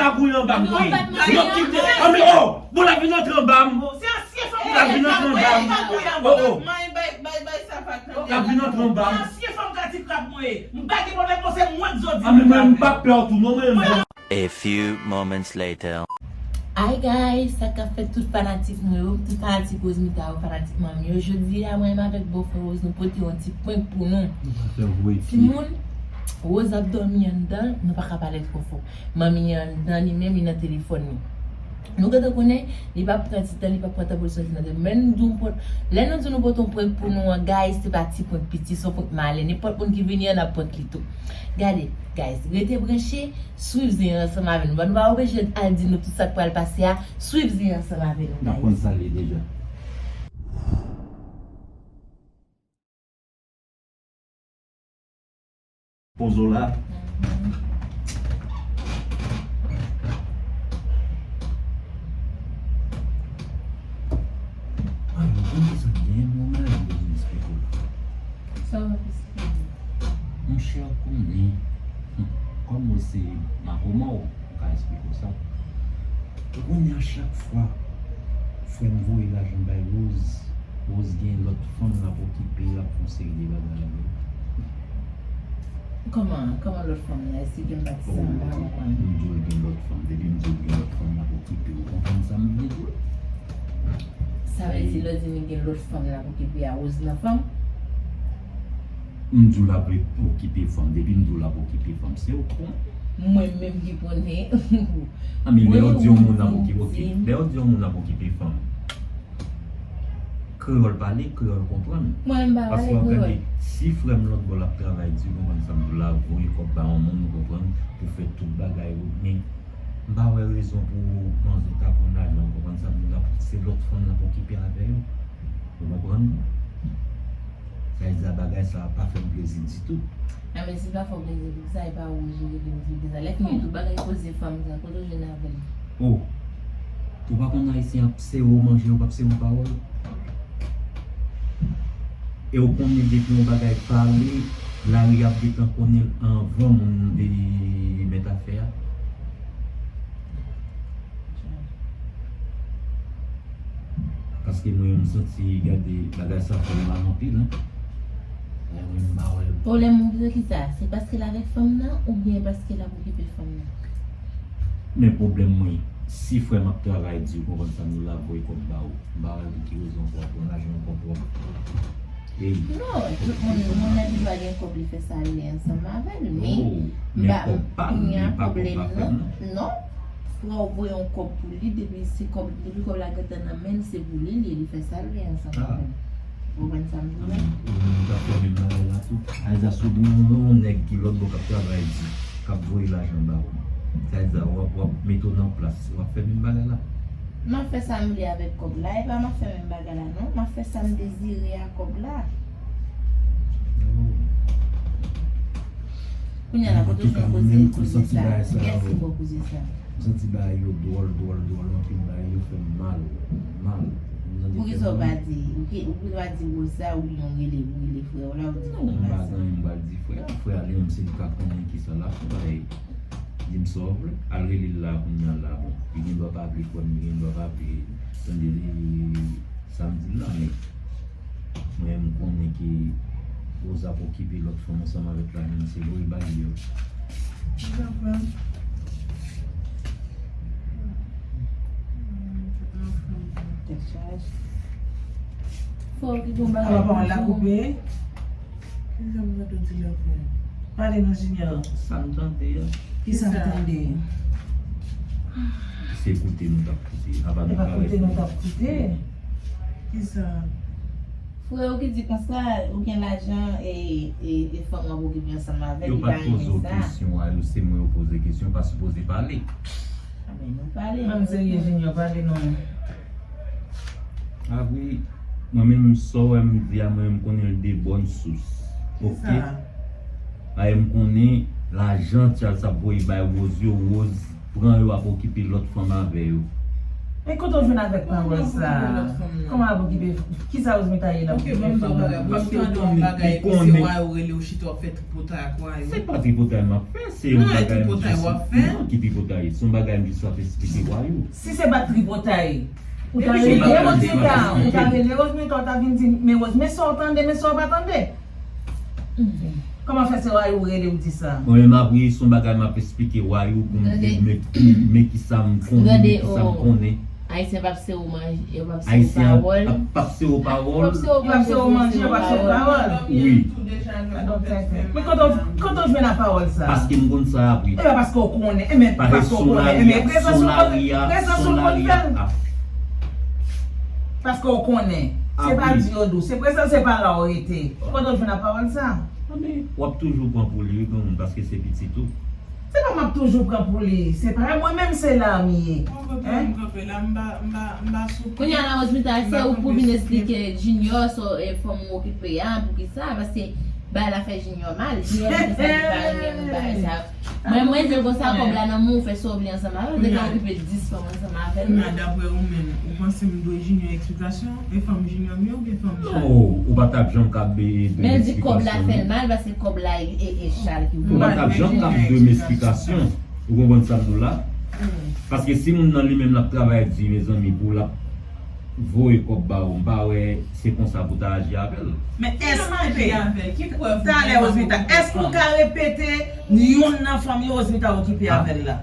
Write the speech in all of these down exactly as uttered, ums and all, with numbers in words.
Ka gouye anba m, wi. Yo kite. Anmè, oh, bon, l ap vin antre anba m. L ap vin antre anba m. Oh, oh. L ap vin antre anba m. Anmè, mwen, m pa pè w tou, non, mwen. A few moments later. Hi guys, sa k ap fèt tout fanatik mwen yo, tout fanatik Rosemita yo, fanatik manmi yo. Jodi a, mwen menm avèk bòfrè Rose, nou pote yon ti prank pou nou. Timoun, Rose ap dòmi anndan, nou pa ka pale twò fò. Manmi an anndan, li menm, li nan telefòn li. Nou gentan konnen, li p ap pran ti tan, li p ap pran tan pou l soti nan telefòn. Men nou di yon prank, lè nou di nou pote yon prank pou nou an, guys, se pa ti prank piti, se yon prank malen. Nenpòt moun ki vini an, n ap prank li tou. Gade, guys, rete branche, swiv zen an ansanm avè nou. Nou pa oblije al di nou tout sa k pral pase a, swiv zen an ansanm avè nou, guys. N ap konn sa l ye deja. Poze w la. Ay, mwen konn sa k genyen, mwen malad, mwen bezwen eksplike w. Sa w ap eksplike m? Monchè, konnen, kòm mwen se makomaw, m ka eksplike w sa. Ou konnen a chak fwa frè m voye lajan bay Rose, Rose gen lòt fanm l ap okipe, l ap fè yon seri de bagay avè l. Kòman, kòman lòt fanm nan? Eksplike m pati sa, m pa konprann. M di w l gen lòt fanm. Depi m di w l gen lòt fanm l ap okipe, ou konprann sa m vle di w? Sa vle di lè w di li gen lòt fanm l ap okipe a, Rose nan fanm? M di w l ap okipe fanm. Depi m di w l ap okipe fanm, se ou k konnen. Mwen menm ki konnen. A, men lè yo di yon moun ap okipe, oke. Lè yo di yon moun ap okipe fanm, kreyòl pale, kreyòl konprann. Mwen menm pa pale kreyòl. Paske w ap gade, si frè m lòt bò l ap travay di, ou konprann sa m di w la, voye kòb ba yon moun, ou konprann, pou fè tout bagay, men m pa wè rezon pou manzè ta pran lajan, ou konprann sa m di w la, pou se lòt fanm l ap okipe avè yo. Ou konprann? Sa vle di bagay sa a pa fè m plezi ditou. A, men si l pa fè w plezi pou sa, e pa ou ki rele pou di sa. Lè fini tout bagay koze fanm sa, kote w jwenn avè l? Oh! Ou pa konn Ayisyen ap sere w manje, yo p ap sere w pawòl. E w konnen depi yon bagay pale, lari ap gentan konnen l anvan moun li mèt afè a. Paske mwen, m santi, gade, bagay sa fè m mal anpil, en. Mwen, mwen, m pa wè. Pwoblèm ou se ki sa? Se paske l avèk fanm nan oubyen paske l ap okipe fanm nan? Men pwoblèm mwen, si frè m ap travay di, ou konprann sa, nou la voye kòb ba ou. M pa wè pou ki rezon pou w ap pran lajan ankò pou w ap. Ey. Non, tout moun, moun nan gen dwa gen kòb li fè sa l vle ansanm avè l, men m pa, kounye a pwoblèm nan, non. Frè w voye yon kòb pou li, depi se kòb, depi kòb la gentan nan men l, se pou li l ye, li fè sa l vle ansanm avè l. Ou konprann sa m di w la? Ou menm ou t ap fè menm bagay la tou. Sa vle di si w gen yon, yon nèg ki lòt bò k ap travay di, k ap voye lajan ba ou, sa vle di w ap, w ap mete w nan plas, w ap fè menm bagay la. M ap fè sa m vle avèk kòb la, e pa m ap fè menm bagay la non, m ap fè sa m dezire a kòb la. Kounye a la, kote w jwenn koze, koze sa? Kiyès ki ba w koze sa? M santi bagay yo dwòl, dwòl, dwòl, anpil bagay yo fè m mal, mal. Poukisa w pa di, ou ki, ou ki pa di Rose sa, ou byen w rele, ou rele frè w la, ou di frè w la sa? Non, m pa gen anyen m pral di frè a. Frè a li menm se li k ap konnen kisa l ap fè, bagay, di m sa w vle. Al rele l la kounye a la, bon, li gen dwa pa vle kwè m, li gen dwa pa vle tande sa m di l la, men mwen, m konnen ke Rose ap okipe lòt fanm ansanm avèk lajan, se voye ba li yo. M konprann. Tèt chaje. Fò w ki gon bagay. Apa pawòl la koupe? Kisa m tande w di la frè? Pale non, Junior. Sa m tande a. Kisa m tande? Se koute nou t ap koute. Apa nou pa koute nou t ap koute. Kisa? Frè w ki di konsa, ou gen lajan e, e, e fanm w ap okipe ansanm avè l, li pa renmen sa. Yo pa t poze w kesyon a, yo se mwen yo poze kesyon, pa sipoze pale. A, men nou pale. An serye, Junior, pale non. A wi, mwen menm sa w wè m di a, mwen menm m konnen l de bòn sous. Oke? Paske m konnen lajan Charles ap voye bay Rose yo, Rose pran yo ap okipe lòt fanm avè yo. Men kote w jwenn avèk pawòl sa a? Kòman ap okipe? Kisa Rosemita ye nan okipe fanm nan? Paske ou konnen, li konnen. Se pa tripotay m ap fè, se yon bagay m jis, non, ki tripotay? Se yon bagay m jis ap esplike Wayou. Si se pa t tripotay, ou ta rele Rosemita, ou ta rele Rosemita, ou ta vin di, men Rosemita, sa w tande, men sa w pa tande. Kòman fè se Wayou rele w di sa? Mwen menm ap ri, se yon bagay m ap esplike Wayou pou m di l, men ki, men ki sa m konnen, men ki sa m konnen. Ayisyen p ap sere w manje, yo p ap sere w pawòl. Ayisyen p ap sere w pawòl. Yo p ap sere w manje, yo p ap sere w pawòl. Wi. Men kote w, kote w jwenn a pawòl sa? Paske m konn sa ap ri. E pa paske w konnen, e men paske w konnen, e men prezans ou konn, prezans ou konn fè l. Paske w konnen. Se pa di yo dou, se prezans, se pa la w rete. Kote w jwenn a pawòl sa? Anben, w ap toujou pran pou li, wi, granmoun, paske se pitit ou. Se pa m ap toujou pran pou li, se pa mwen menm, se la m ye. Mwen kote m kanpe la, m pa, m pa, m pa sou pye. Kounye a la, Rosemita, se ou pou vin esplike Junior sa, e, fanm ou okipe a, poukisa, paske bagay la fè Junior mal. Junior di konsa li pa renmen moun bagay sa. Mwen, mwen di l konsa, kòb la nan men w, fè sa w vle ansanm avè l, depi w okipe dis fanm ansanm avè l. Kounye a, daprè ou menm, ou panse m dwe Junior eksplikasyon? E fanm Junior m ye oubyen fanm Chal? Non, ou pa t ap janm kab dwe m eksplikasyon, non. Men l di kòb la fè l mal, paske kòb la e, e, e Chal ki voye. Ou pa t ap janm kab dwe m eksplikasyon. Ou konprann sa m di w la? Paske si moun nan li menm l ap travay di, mezanmi, pou l ap voye kòb ba ou, m pa wè se konsa pou w ta aji avè l. Men èske, talè, Rosemita, èske w ka repete youn nan fanm yo Rosemita okipe avè l la?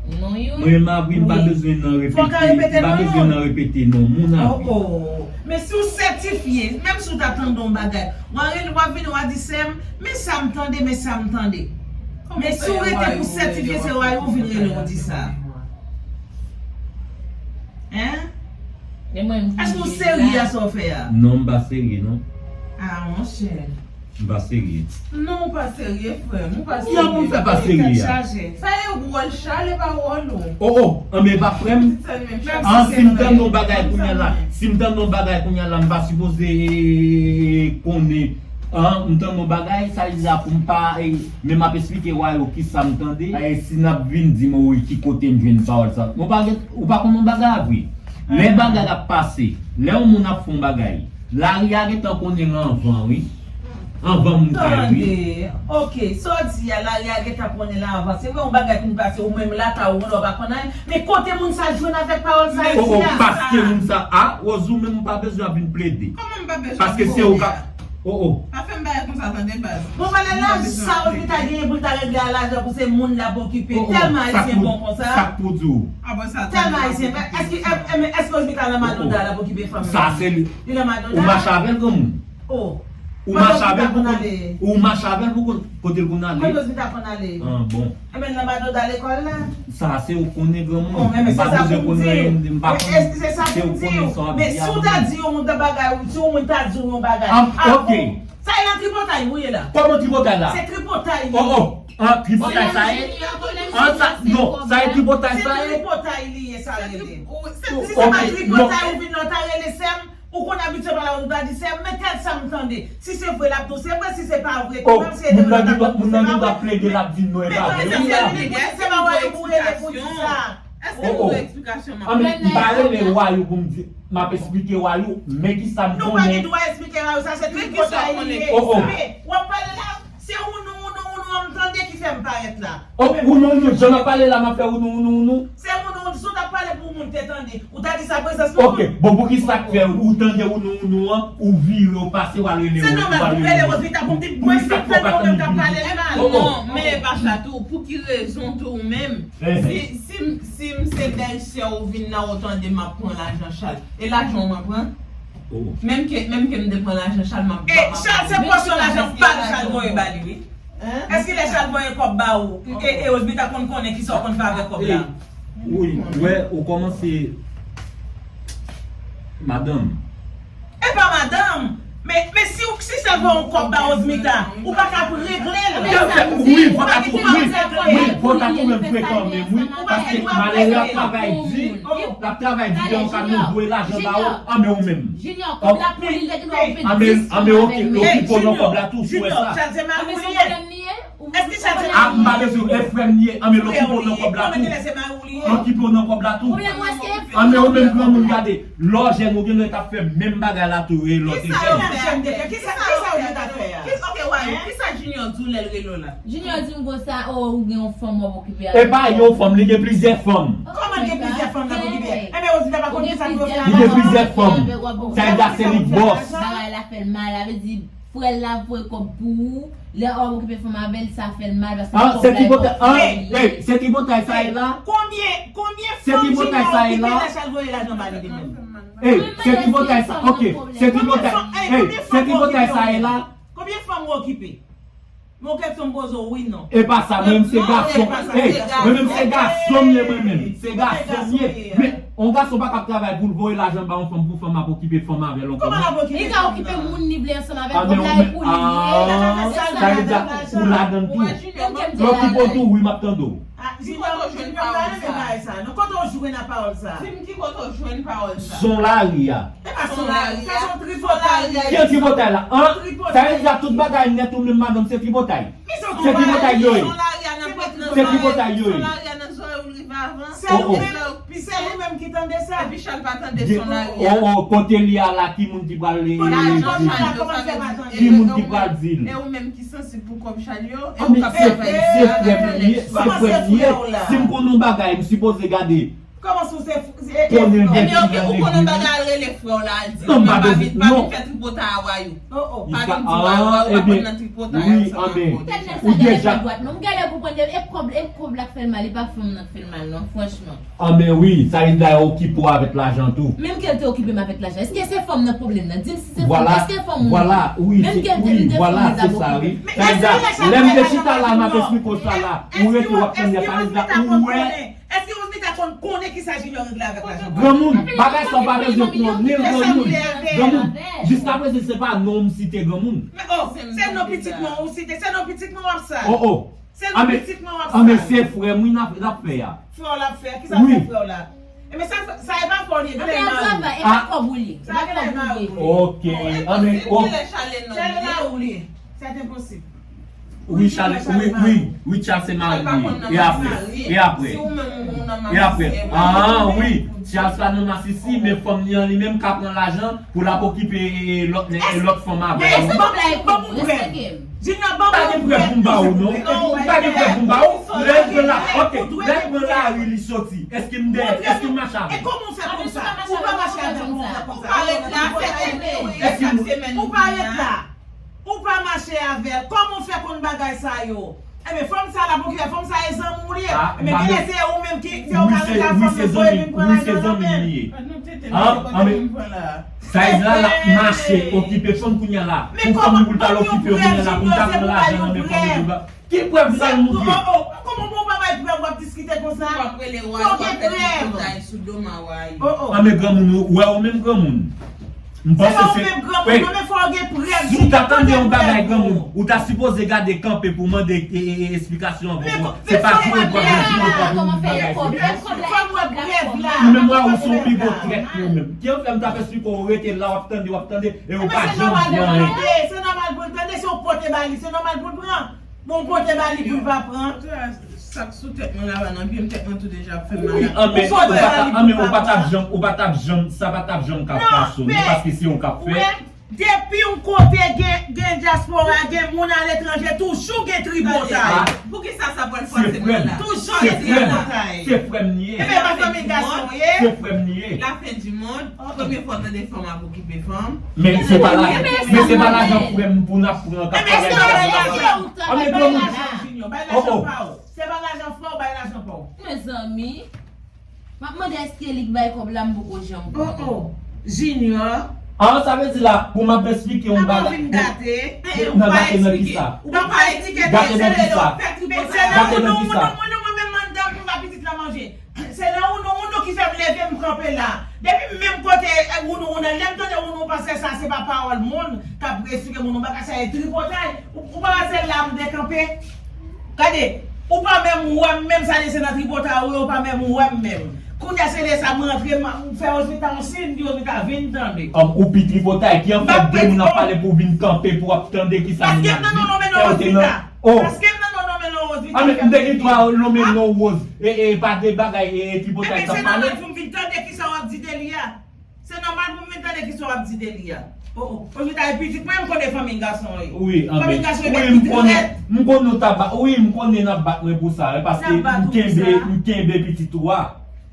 Non, youn. Mwen menm ap ri, m pa bezwen nan repete, m pa bezwen nan repete non moun ap ri. Oh, oh. Men si w sètifye, menm si w ta tande yon bagay, w a rele, w a vini, w a di, sè m, men sa m tande, men sa m tande. Men si w rete pou sètifye, se Wayou vin rele w di sa. Hein? Èske w serye a sa w fè a? Non, m pa serye, non. Ah, monchè. M pa serye. Non, ou pa serye, frè m, ou pa serye. Jan pou m fè pa serye a? Sa e wòl Chal, e pa wòl ou. Oh, oh, anben, e pa frè m. An, si m tande yon bagay kounye a la, si m tande yon bagay kounye a la, m pa sipoze konnen. An, m tande yon bagay, sa vle di la pou m pa, e, men m ap esplike Wayou kisa m tande. E si n ap vin di m, wi, ki kote m jwenn pawòl sa. Ou pa gen, ou pa konn yon bagay ap ri. Lè bagay ap pase, lè yon moun ap fè yon bagay, lari a gentan konnen l anvan, wi. Anvan moun kay, wi. Tande, ok, sa w di a, lari a gentan konnen l anvan. Se vre, yon bagay fin pase, ou menm lakay ou, ou pa konn anyen. Men kote moun sa jwenn avèk pawòl sa isi a? Oh, oh, paske moun sa, a, Rose, ou menm ou pa bezwen ap vin plede. Kòman m pa bezwen plede a? Paske se ou ka, oh, oh. Pa fè m bagay konsa tande, baz. Bon, valè laj sa Rosemita genyen pou l ta regle a lajan pou se moun l ap okipe. Oh, oh, tèlman Ayisyen bon konsa. Sa k pou di w? Ah, bon, sa tèlman Ayisyen, èske, èske Rosemita nan madoda l ap okipe fanm nan? Sa se li. Li nan madoda? Ou mache avè l, granmoun? Oh. Ou mache avè l pou konn, ou mache avè l pou konn kote l konn ale. Kote Rosemita konn ale? Ah, bon. Enben, l nan madoda lekòl la. Sa se ou konnen, granmoun. Bon, enben, se sa pou m di w. M pa konnen. Se ou konnen sa w ap di a. Men si w ta di yon moun bagay, si yon moun ta di w yon bagay. Ah, ok. Sa e nan tripotay ou ye la? Kòman tripotay la? Se tripotay li ye. Oh, oh. Ah, tripotay sa ye? Ah, sa, non, sa e tripotay sa ye? Se tripotay li ye, sa rele. Si se pa tripotay ou vin la, w ta rele sè m. Ou konn abitye pale, ou ta di, sè m, men tèl sa m tande. Si se vre, l ap di w se vre, si se pa vre tou, menm si se te vre, l ap di w se pa vre. Moun nan gen dwa plede, l ap di non, e pa vre. Men se pa Wayou pou rele pou di sa. Èske nou eksplikasyon m ap... Anben, m pa rele Wayou pou m di, m ap esplike Wayou, men ki sa m konnen. Nou pa gen dwa esplike Wayou, sa se tripotay li ye. Men, w ap pale la, se ou nou, ou nou, ou nou an m tande ki fè m parèt la. Oh, ou nou, ou nou, jan m ap pale la, m ap fè ou nou, ou nou, ou nou. Se ou nou, si w t ap pale pou moun te tande, ou ta di sa prezans nou. Ok, bon, pou ki sa k fè ou tande ou nou, ou nou an, ou vire, ou pase, w al rele, w al rele Rosemita pou m di, mwen vin tande ou menm k ap pale l mal. Non, men e pa sa tou, pou ki rezon tou ou menm? Si, si m, si m se bèlsè ou vin la, ou tande m ap pran lajan Chal. E lajan w m ap pran? Menm ke, menm ke m te pran lajan Chal, m ap, e, Chal, se pòsyon lajan pa l Chal voye ba li, wi. Èske lè Chal voye kòb ba ou, e, e Rosemita konn konnen kisa w konn fè avèk kòb la? Wi, wè, ou kòmanse, madanm. E pa madanm, men, men si, si Chal voye yon kòb ba Rosemita, ou pa ka regle l. Wi, fò ta twou-, wi, wi, fò ta twouve m frekan menm, wi, paske malere ap travay di, l ap travay di, gen yon kamyon voye lajan ba ou, anben ou menm. Junior, kòb la pou li, li te gen dwa ouvri dis fanm avè l. Anben, anben, ok, l okipe w nan kòb la tou, sou wè sa. Anben, se pwoblèm li ye. Èske sa di a m pa bezwen, e frè m li ye, an men l okipe w nan kòb la tou. L okipe w nan kòb la tou. An men ou menm granmoun gade, lè w jèn ou gen lè t ap fè menm bagay la tou e lè w te jèn. Kisa ou di ta fè a? Kisa, ok, Wayou, kisa Junior di w lè l rele w la? Junior di m konsa, o, ou gen yon fanm w ap okipe avè l. E pa yon fanm, li gen plizyè fanm. Kòman l gen plizyè fanm l ap okipe? Enben Rosinda pa konn kisa pou yo fè avè l. Li gen plizyè fanm. Sa vle di se li k bòs. Bagay la fè l mal, sa vle di frè l la voye kòb pou ou, lè w ap okipe fanm avè l, sa fè l mal, paske kòb la e kòb fanm li ye. Se tripotay sa ye la? Konbyen, konbyen fanm Junior okipe lè sa l voye lajan ba li de menm? Ey, se tripotay sa, ok, se tripotay, ey, se tripotay sa ye la? Konbyen fanm ou okipe? Mwen kesyon m poze w wi non. E pa sa, mwen menm se gason. Ey, mwen menm se gason m ye mwen menm. Se gason m ye. Men, yon gason pa kab travay pou l voye lajan ba yon fanm pou fanm ap okipe fanm avè l yon kòb. Li ka okipe moun li vle ansanm avè l, kòb la e pou li ye. Sa vle di ou ladann tou. L okipe w tou, wi, m ap tande w. Ki kote w jwenn pawòl sa? Ki kote w jwenn pawòl sa? Di m ki kote w jwenn pawòl sa? Son lari a. E pa son lari, sa se yon tripotay. Ki yon tripotay la? An? Sa vle di la tout bagay nèt ou menm madanm se tripotay. Se tripotay yo ye. Se tripotay yo ye. Sèl ou menm, pi sèl ou menm ki tande sa. Epi Chal pa tande son lari a. Oh, oh, kote li a la, ki moun ki pral, ki moun ki pral di l? E ou menm ki sansib pou kòb Chal yo, e ou k ap travay isit. Se frè m li ye, se frè m li ye. Si m konn yon bagay, m sipoze gade. Kòman si w se konnen l gen ti jan legliz. Ebyen, ok, ou konnen bagay al rele frè w la, al di l, men pa vin, pa vin fè tripotay a Wayou. Pa vin di Wayou, Wayou pa konn nan tripotay, ansanm ak ou deja. Ou deja. Non, m genlè konprann, e kòb, e kòb la k fè l mal, e pa fanm nan k fè l mal, non, franchman. Anben wi, sa vle di la yo okipe w avèk lajan tou. Menm ke l te okipe m avèk lajan, èske se fanm nan k pwoblèm nan? Di m si se fanm, èske fanm ou ye? Menm ke l te, li te fanm, li t ap okipe m. Sa vle di, lè m te chita la, m ap esplike w sa la, ou rete w ap tande, sa vle di la, ou wè. Èske Rosinda konn, konnen kisa Junior regle avèk lajan? Granmoun, bagay sa w pa bezwen konnen l, granmoun. Granmoun, jiskaprezan se pa non m site, granmoun. Men, oh, se non pitit mwen ou site, se non pitit mwen w ap sal. Oh, oh. Se non pitit mwen w ap sal. Anben, se frè m wi n ap, l ap fè a. Frè w l ap fè, kisa fè frè w la? Enben sa, sa e pa frè w li ye, genlè e mari w. E pa kòb ou li ye. Sa genlè e mari w li ye. Ok, anben, ok. Genlè Chal e non. Chal e mari w li ye. Sa te posib. Wi, Charles, wi, wi, wi, Charles se mari li ye. E apre, e apre, e apre. Ah, wi, Charles pa nan masisi, men fanm li an li menm ka pran lajan pou l ap okipe lòt, lòt fanm avè l. Junior, ban m yon prèv. Pa gen prèv pou m ba ou, non. Pa gen prèv pou m ba ou. Lè l pran la, ok, lè l pran lari, li soti. Èske m dèyè, èske m mache avè l? E kòman w fè konn sa? Ou pa mache avè l, kòman w fè konn sa? Ou pa ret la, fè tèt mwen wi, chak semèn ou vin la. Ou pa ret la. Ou pa mache avè l. Kòman w fè konn bagay sa yo? Enben, fanm sa l ap okipe, fanm sa e zanmi w li ye. Enben, genlè se ou menm ki fè w ka rete ak fanm nan, voye vin pran lajan nan men l. Sa vle di la, l ap mache, okipe fanm kounye a la. Pou fanm pou l t al okipe yo kounye a la, pou l ta pran lajan nan men fanm yo. Ki prèv sa nou gen? Kòman pou w pa bay prèv w ap diskite konsa? Fò w gen prèv. Anben granmoun, ou wè ou menm granmoun. M panse se, si w ta tande yon bagay granmoun, ou ta sipoze gade kanpe pou mande e, e, e, esplikasyon anvan. Se pa jwe w pran, jwe w pran pou bagay. Ou menm wè ou se yon bigo trèt ou menm. Ki fè m t ap esplike w, ou rete la, w ap tande, w ap tande, e ou pa janm di anyen. Se nòmal pou l tande, se ou pote ba li, se nòmal pou l pran. Bon, pote ba li pou l pa pran. Sa k sou tèt mwen la, pa nan pye m, tèt mwen tou deja ap fè m mal. Wi, anben, ou pa t ap, anben, ou pa t ap janm, ou pa t ap janm, sa pa t ap janm ka fasonnen, paske se ou k ap fè. Depi yon kote gen, gen dyaspora, gen moun aletranje, toujou gen tripotay. Poukisa sa pral fwase mwen la? Toujou gen tripotay. Se frè m li ye. Ebyen, pa fanmi gason w ye. Se frè m li ye. Lafen di mond, premye fwa w tande fanm ap okipe fanm. Men se pa la, men se pa lajan frè m pou n ap pran k ap travay nan lajan. Anben granmoun. Junior, bay lajan pa w. Se pa lajan frè w, bay lajan pa w. Mezanmi. M ap mande èske li k bay kòb la, m poko janm konnen. Oh, oh. Junior. Ah, sa vle di la, pou m ap esplike yon bagay. Nan gate nan kisa? Ou pa eksplike. Gate nan kisa? Gate nan kisa? Mwen menm anndan pou m ba pitit la manje. Se nan wounou wounou ki fè m leve m kanpe la. Depi menm kote wounou wounou, lè m tande wounou, paske sa se pa pawòl moun k ap esplike moun yon bagay, sa e tripotay. Ou, ou pa wè se la m te kanpe? Gade, ou pa menm wè m menm, sa di se nan tripotay ou ye, ou pa menm wè m menm. Kounye a se lè sa m rantre, m fè Rosinda yon siy, m di Rosinda vin tande. Ou pi tripotay, ki an fèt de moun ap pale pou w vin kanpe pou w ap tande kisa moun ap di. Paske m nan non non men non Rosinda. Paske m nan non A, men m te gen dwa nonmen non Rose. E, e, pa de bagay, e, e, tripotay k ap pale. Ebyen, se nòmal pou m vin tande kisa w ap di de li a. Se nòmal pou m vin tande kisa w ap di de li a. O, o, o, Jita, e pitit mwen, m konnen fanmi gason yo. Wi, fanmi gason yo, wi, m konnen, m konnen w ta ba, wi, m konnen n ap bat mwen pou sa, wi, paske m kenbe, m kenbe pitit ou a.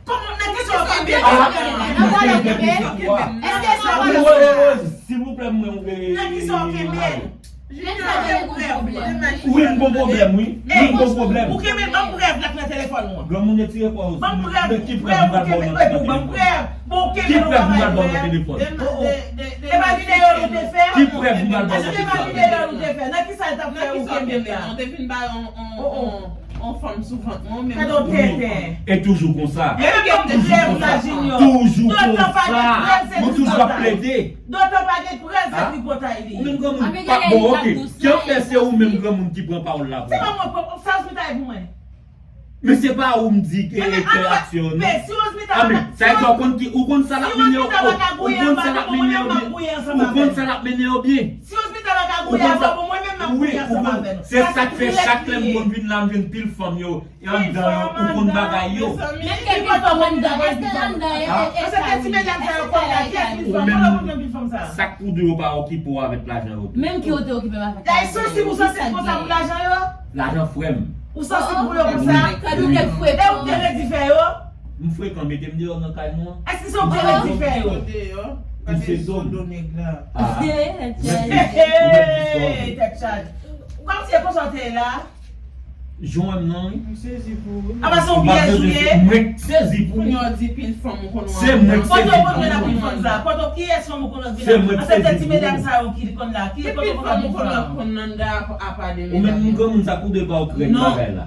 Kòman, nan kisa w kenbe? Ah, m kenbe pitit ou a. Èske sa w ap... Silvouplè, mwen, nan kisa w kenbe? Wi, m gon pwoblèm, wi. M gon pwoblèm. Ou kenbe, ban m prèv la k nan telefòn ou an. Granmoun retire kò w. Ban m prèv, ki prèv ou kenbe, ban m prèv. Bon, ou kenbe, ki prèv ou pral ba w nan telefòn? E pa videyo nou te fè? Ki prèv ou pral ba w nan telefòn? Èske e pa videyo nou te fè? Nan kisa l t ap fè ou kenbe la? Ou te vin ba yon, yon, yon, yon fanm sou vant mwen, menm. Gade yon tenten. E toujou konsa. E menm yon prèv la, Junior. Toujou konsa. Ou toujou ap plede. Dotan pa gen prèv, se tripotay li ye. Ou menm granmoun, pa bon, ok. Kiyès fè se ou menm granmoun ki pran pawòl la pou ou? Se pa mwen k pran, sa Rosmita ye pou mwen. Men se pa ou m di ke fè aksyon, non. Men si Rosmita pa ka, sa vle di ou konn ki, ou konn sa l ap mennen yo, ou konn sa l ap mennen yo byen. Ou konn sa l ap mennen yo byen. Si Rosmita pa ka gouye avè w, mwen menm m ap gouye ansanm avè nou. Se sa k fè chak lè m konn vin la, m jwenn pil fanm yo. E anndan yo, ou konn bagay yo. Men ki fanm anndan? Èske anndan e, e, e sa wi? Èske sa la, kiyès ki fanm? Kote w konn pil fanm sa? Sa k pou di yo pa okipe w avèk lajan yo tou? Menm ki yo te okipe m avèk lajan yo. Dayè, sansib ou sansib konsa pou lajan yo? Lajan frè m. Ou sansib pou yo konsa? Gad ou nèg frekan. E ou te redi fè yo? M frekan, mete m deyò nan kay nou an. Èske se ou te redi fè yo? Ou se zòn. Tèt chaje. Ou pa m se konsa w te ye la? Jan w wè m nan, wi. M sezi pou ou. Apa se yon pyès ou ye? Mwen k sezi pou ou. Kounye a w di pil fanm ou konn wè. Se mwen k sezi pou ou. Kote w konn wè nan pil fanm sa? Kote w, kiyès fanm ou konn wè? Se mwen k sezi pou ou. Anse se ti medam sa yo ki konn la. Ki kote w konn wè pil fanm? Ou menm yon granmoun sa kou de pa w krèk bagay la.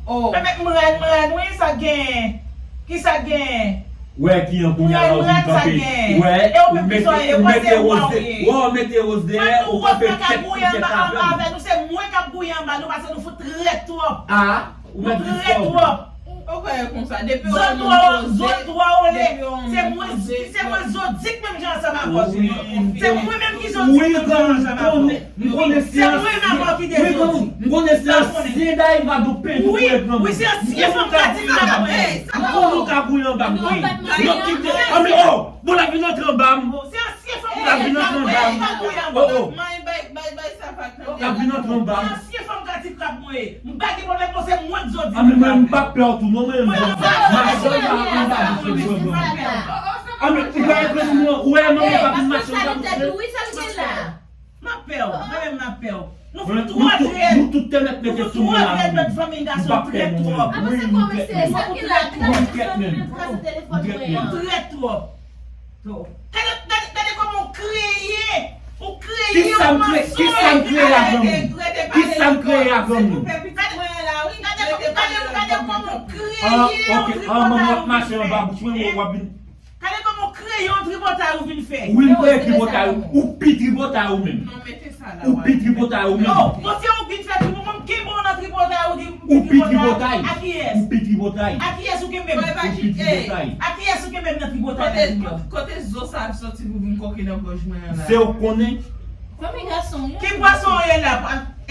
Pèmèt m rad, m rad, wi, sa k genyen? Kisa k genyen? Wè ki an kounye a la ou vin kanpe. Wè, ou mete, ou mete Rose de, wè, ou mete Rose dèyè, ou kanpe tèt pou tèt avè m. Nou se mwen k ap gouye anba nou paske nou fout trèt twòp. Ah, ou mèt di sa. Ou kwè konsa, depi ou wè moun poze, zòt twa ou le. Se mwen, se mwen zòt dik menm jan ansanm avè w. Se mwen menm ki zòt dik menm jan ansanm avè w. M konnen se ansyen, m konnen se ansyen dayva dou pen tou pou ekran. Wi, se ansyen fanm ka di sa. M konnen w ka gouye anba m, wi. Yo kite, anben, oh, bon, l ap vin antre anba m. L ap vin antre anba m. Oh, oh. L ap vin antre anba m. Ansyen fanm ka di krab mwen ye. M pa gen pwoblèm non, se mwen k zo di. Anben, mwen, m p ap pè w tou, non, mwen menm. Machann pa anba bouch mwen, mwen. Anben, ou pa ekran nou, ou wè manman pa vin mache anba bouch mwen. M ap pè w, mwen menm m ap pè w. Nou fout twò trèt. Nou tout te mèt mete sou mwen la, nou menm. M p ap pè nou menm. Wi, nou trèt menm. Wi, nou trèt menm. Nou trèt twòp. Gade, gade, gade kòman w kreye, w kreye yon mansonj. Kisa m kreye avè w? Kisa m kreye avè w? Gade, gade, gade kòman w kreye yon tripotay. Ah, ok. Ah, manman w ap mache anba bouch mwen, w ap vin. Gade kòman w kreye yon tripotay ou vin fè. Wi, m kreye tripotay ou. Ou pi tripotay ou menm. Non, mete sa la. Ou pi tripotay ou menm. Non, bon, se ou ki fè tripotay, mwen m kenbe w nan tripotay ou ki, ou pi tripotay. A kiyès? Ou pi tripotay. A kiyès ou kenbe m? Ou pi tripotay. A kiyès ou kenbe m nan tripotay la? Kote, kote zo sa ap soti pou vin koke nan gòj mwen an la? Se ou k konnen. Fanmi gason, wi. Ki pwason w ye la?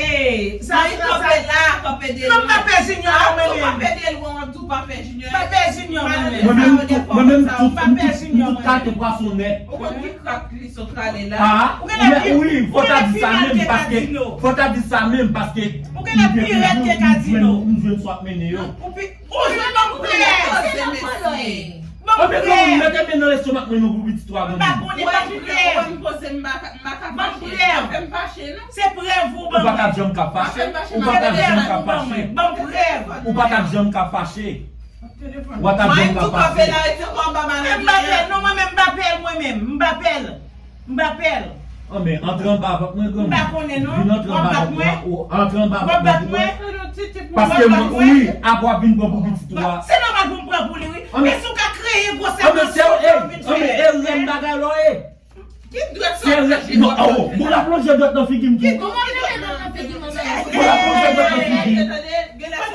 Ey, sa se kanpe la, kanpe de lwen. Non, m pa pè Junior, mwen menm. Kanpe de lwen, w ap tou pa pè Junior. M pa pè Junior, mwen menm. Mwen menm, mwen menm, tout, m tout, m tout kalte pwason nèt. Ou konn ki krak li sot rale la? Ah, ou genlè pi, wi, fò ta di sa menm, paske, fò ta di sa menm, paske ou genlè pi rèd ke Kazino. M jwenn sa w ap mennen yo. Ou pi, ou jwenn ban m prèv. Anben, granmoun, mete men nan lestomak mwen non pou pitit ou a, granmoun. M pa konnen, ban m prèv. Ou wè m poze, m pa ka, m pa ka fache. Ban m prèv. Fè m fache, non. Se prèv ou ban mwen. Ou pa t ap janm ka fache. Ou pa t ap janm ka fache. Ban m prèv. Ou pa t ap janm ka fache. Ou pa t ap janm ka fache. Mwen m pa pè l, non, mwen menm m pa pè l, mwen menm. M pa pè l. M pa pè l. Anben, antre anba vant mwen, granmoun. M pa konnen, non. Vin antre anba vant mwen. Ou antre anba vant mwen pou mwen. Paske mwen, wi, apre w ap vin pran pou pitit ou a. Se nòmal pou m pran pou li, wi. Men si w ka kreye gwosè mansonj sa w vin fè. Anben, e rèn bagay la w ye. Ki dwèt sa w kache? Non, oh, bon, l ap lonje dwèt nan figi m tou. Ki dwèt? Bon, l ap lonje dwèt nan figi m.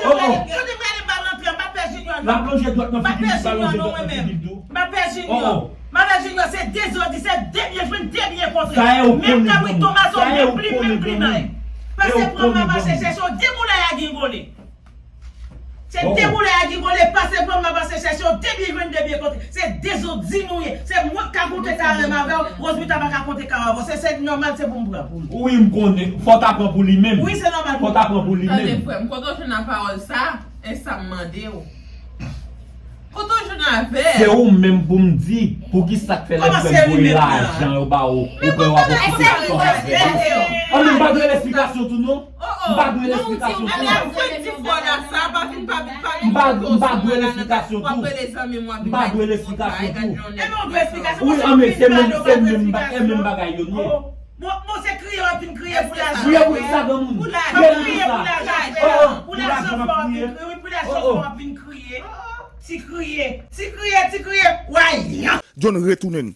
Oh, oh. Kote m ale ba l antre, m pa pè Junior, non. L ap lonje dwèt nan figi m, l ap lonje dwèt nan figi m tou. M pa pè Junior. M pa pè Junior, se dezòd, se de byen jwenn, de byen kontre. Menm kabrit Tomazo, menm plim, menm plimay. Pase pran m, m ap mache chèche w, de boulay a gingole. Se deboulay a ki kole, pase pran m, pase chèche w, de byen jwenn, de byen kontre. Se dezòd di nou ye. Se mwen k ka konte kare m avè w, Rosemita pa ka konte kare avè w. Se, se nòmal, se pou m pran pou li. Wi, m konnen. Fò w ta pran pou li menm. Wi, se nòmal. Fò w ta pran pou li menm. Tande, frè m, kote w jwenn a pawòl sa, e sa m mande w. Kote w jwenn avè l? Se ou menm pou m di, poukisa k fè lè frè m voye lajan yo ba ou, ou pran w ap okipe sòm avè yo? An, men m pa dwe l esplikasyon tou non. M pa dwe l esplikasyon tou. M pa, m pa dwe l esplikasyon tou. M pa dwe l esplikasyon tou. Wi, an, men se menm, se menm ba-, e menm bagay yo ye. Bon, bon, se kriye w ap vin kriye pou lajan. Kriye pou kisa, granmoun? Kriye pou kisa? Pou lajan, pou lajan fò w ap vin kriye. Wi, pou lajan fò w ap vin kriye. Ti kriye, ti kriye, ti kriye. Way! John retounen.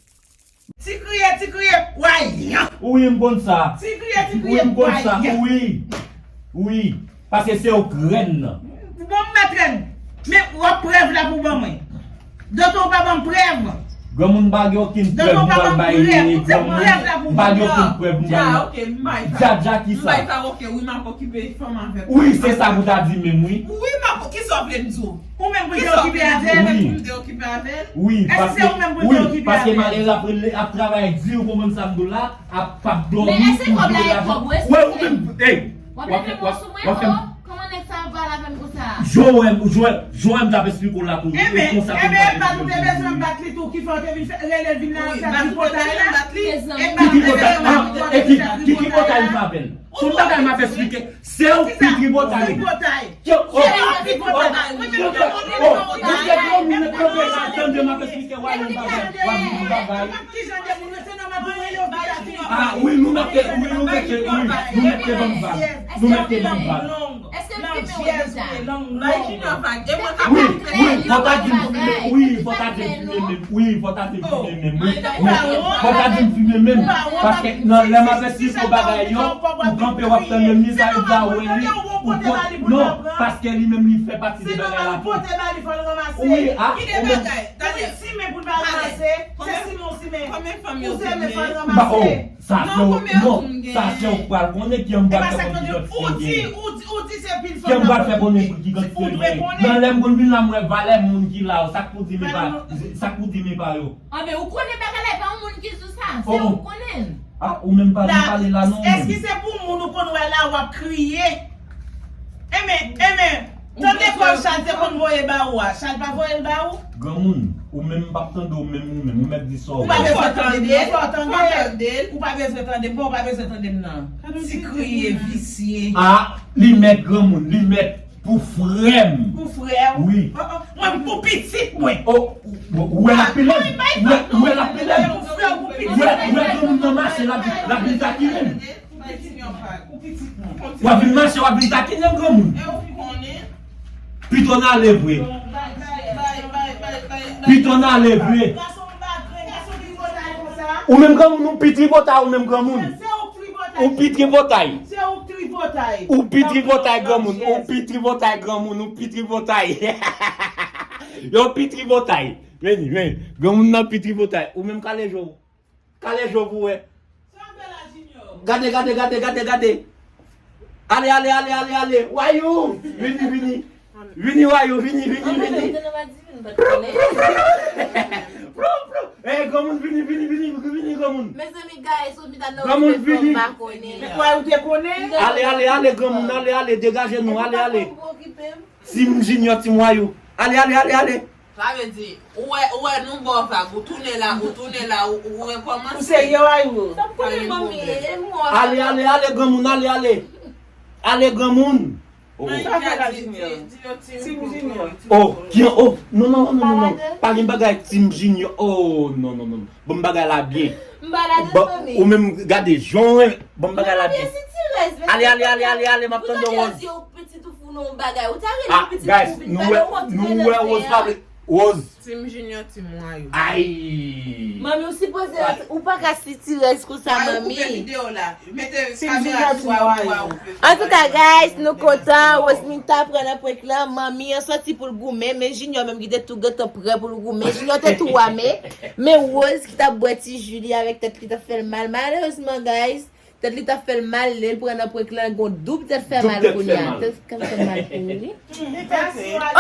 Ti kriye, ti kriye. Way! Wi, m konn sa. Ti kriye, ti kriye. Wi, m konn sa. Wi. Wi. Paske se ou k rèn nan. Bon, m mèt rèn. Men w ap prèv la pou ban mwen. Doto ou pa ban m prèv. Granmoun, m pa gen okenn prèv m pral bay granmoun. M pa gen okenn prèv m pral. Dja, dja, kisa? Wi, se sa pou ta di menm, wi. Wi, m ap, kisa w vle m di w? Ou menm pou te okipe avè l? Wi. Wi, paske, wi, paske malere ap rele, ap travay di, ou konprann sa m di w la, ap, p ap dòmi pou jere lajan. Wè, ou menm, ey, w ap fè, w ap, w ap fè m Kòman nèg sa ap pale avè m konsa? Jan w wè m, jan w wè, jan w wè m t ap esplike w la tou. Ebyen, ebyen, e pa nou te bezwen bat li tou ki fè w te vin fè, rele l vin nan tripotay la? Ki tripotay? E ki, ki tripotay m fè avè l? Se yon bagay m ap esplike. Se ou ki tripotay. Ki, oh, oh, oh, misye granmoun nan kanpe la, tande m ap esplike w yon bagay, w ap di yon bagay. Ah, wi, nou mèt te, wi, nou mèt te, wi, nou mèt te ban m vag. Nou mèt te ban m vag. Èske l fimen ou deja? Wi, wi, fò ta di m fimen, wi, fò ta di m fimen menm, wi, fò ta di m fimen menm, wi. Fò ta di m fimen menm, paske nan lè m ap esplike w bagay yo, ou kanpe w ap tande m, li sa yo di a wè li, ou pot, non, paske li menm li fè pati de bagay la tou. Wi, ah, ou menm. Tande. Ou simen pou l pa ranmase, se simen ou simen. Ou simen fò l ranmase. Sa se ou, non, sa se ou k pral konnen ki an m pral fè konnen ki kantite m genyen. Ki an m pral fè konnen ki kantite m genyen. Nan lè m konn vin la, m wè valè moun ki la yo, sa k pou di m e pa, sa k pou di m e pa yo. Anben, ou konnen bagay la, e pa yon moun ki di w sa, se ou k konnen l. Ah, ou menm pa vin pale la non, ou menm. Èske se pou moun ou konn wè la, w ap kriye? Enben, enben, tande kòb Chal te konn voye ba ou a, Chal pa voye l ba ou? Granmoun, ou menm m p ap tande w menm, ou menm, ou mèt di sa w vle. Ou pa bezwen tande m, ou pa tande m, ou pa bezwen tande m, ou pa bezwen tande m nan. Ti kriye, visye. Ah, li mèt granmoun, li mèt pou frè m. Pou frè w? Wi. Oh, oh, mwen pou pitit mwen. Oh, ou wè l ap pile m? Ou wè, ou wè l ap pile m? Pou frè w, pou pitit mwen. Ou wè, ou wè granmoun nan mache, l ap, l ap vin takinen m. W ap vin mache, w ap vin takinen m, granmoun. Pito n ale vre. Pito n ale vre. Ou menm granmoun, ou pi tripotay, ou menm granmoun. Ou pi tripotay. Ou pi tripotay, granmoun. Ou pi tripotay, granmoun. Ou pi tripotay. Yo pi tripotay. Vini, vini. Granmoun nan pi tripotay. Ou menm kale je w. Kale je w pou wè. Gade, gade, gade, gade, gade. Ale, ale, ale, ale, ale. Wayou! Vini, vini. Vini, Wayou, vini, vini, vini. Plou, plou. Ey, granmoun, vini, vini, vini, vini, granmoun. Mezanmi, guys, ou met nan okipe fò m pa konnen. Wayou te konnen? Ale, ale, ale, granmoun, ale, ale, degaje nou, ale, ale. Team Junior, Team Wayou. Ale, ale, ale, ale. Sa vle di, ou wè, ou wè nou ba w vag, ou tounen la, ou tounen la, ou, ou rekòmanse. Ou serye, Wayou? Sa m konnen, manmi, e mò. Ale, ale, ale, granmoun, ale, ale. Ale, granmoun. Oh. Sa fè la, Junior? Team Junior. Oh, ki, oh, non, non, non, non, non. Pa gen bagay Team Junior. Oh, non, non, non. Bon bagay la byen. M pa ladan, manmi. Ou menm gade, jan w renmen. Bon bagay la byen. Ale, ale, ale, ale, ale, m ap tande Rose. Pitit ou foun ou bagay. Ou ta rele pitit ou vin pale ou wont ki te nan fè a. Rose. Team Junior, Team Wayou. Ay. Manmi, ou sipoze, ou pa ka sitirèz konsa, manmi. Wayou, koupe videyo la. Mete kamera sou Wayou, Wayou. Antouka, guys, nou kontan. Roseminta pran nan prank lan. Manmi an sòti pou l goumen, men Junior menm ki te tou gentan prè pou l goumen. Junior te tou ame. Men Rose ki t ap bwè ti ji li avèk tèt li t ap fè l mal. Malerezman, guys, Tèt li t ap fè l mal, lè l pran nan prank lan, gon doub tèt fè mal kounye a. Tèt k ap fè mal pou li.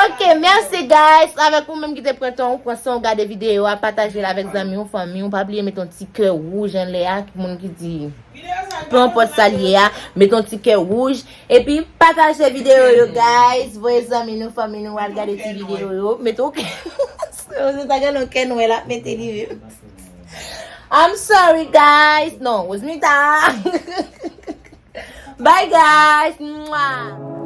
Ok, mèsi guys. Avèk ou menm ki te pran tan ou pran san ou gade videyo a, pataje l avèk zanmi ou, fanmi ou. Pa bliye mete yon ti kè wouj anlè a, moun ki di, pe enpòt sa l ye a, mete yon ti kè wouj. Epi pataje videyo yo, guys. Voye zanmi nou, fanmi nou al gade ti videyo yo. Mete yon kè. Rosmita gen yon kè nwè l ap mete li menm. I'm sorry, guys. Non, Rosmita. Bye, guys. Mwah.